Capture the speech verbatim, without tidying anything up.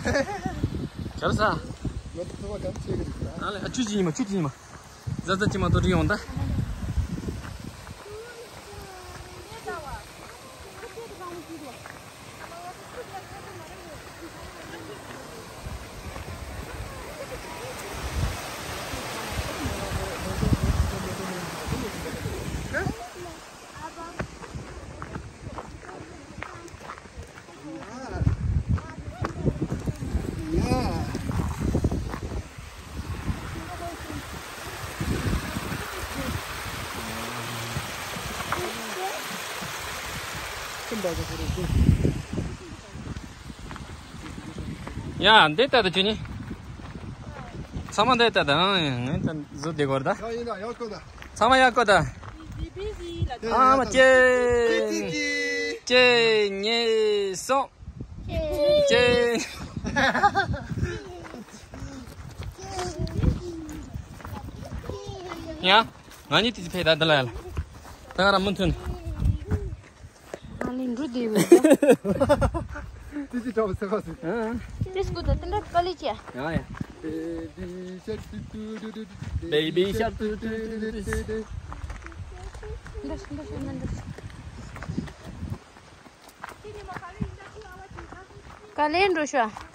ག་རེ་ཟ། ང་ཚོ་ཚང་མ་ག་རེ་བྱེད་ཀྱི་རེད་ཟ། ཨ་ལེ། ཨ། ཆུ་ཅིག་ཉི་མ། ཆུ་ཅིག་ཉི་མ། ཟ་ཟ་ཅིག་མ་གཏོགས་འགྲིག་ཡོང་ད། ཡ། འདི་ལྟ་དང་ཅི་ནི། ཚང་མ་འདི་ལྟ་དང་། ཨང་། ངས་ད་བཟོ་བདེ་གོ་ར་ད། ཡ། ཡིན་ན་ཡག་གོ་ད། ཚང་མ་ཡག་གོ་ད། ཨ་མ་ཅེ། ཅེ། ཉེ་སོང་། ཅེ། ཡ། ང་གཉིས་དེ་ཕེ་ད་འདི་ལ་ཡ་ལ། ད་ང་རང་མུ་མཐུད། ཨ་ནི་འགྲོ་བདེ་བོ། ཙི་ཙི་གྲོགས་སེ་ཁ་སི། ཨ། ཏིས་ཀུ་ད་ཏི་འདྲ་དཀའ་ལས་ཅི། ཡ་ཡ། Baby shark do do do do do, baby shark do do do do do. འདྲ་འདྲ་འདྲ། དཀའ་ལས་འགྲོ་ཤོག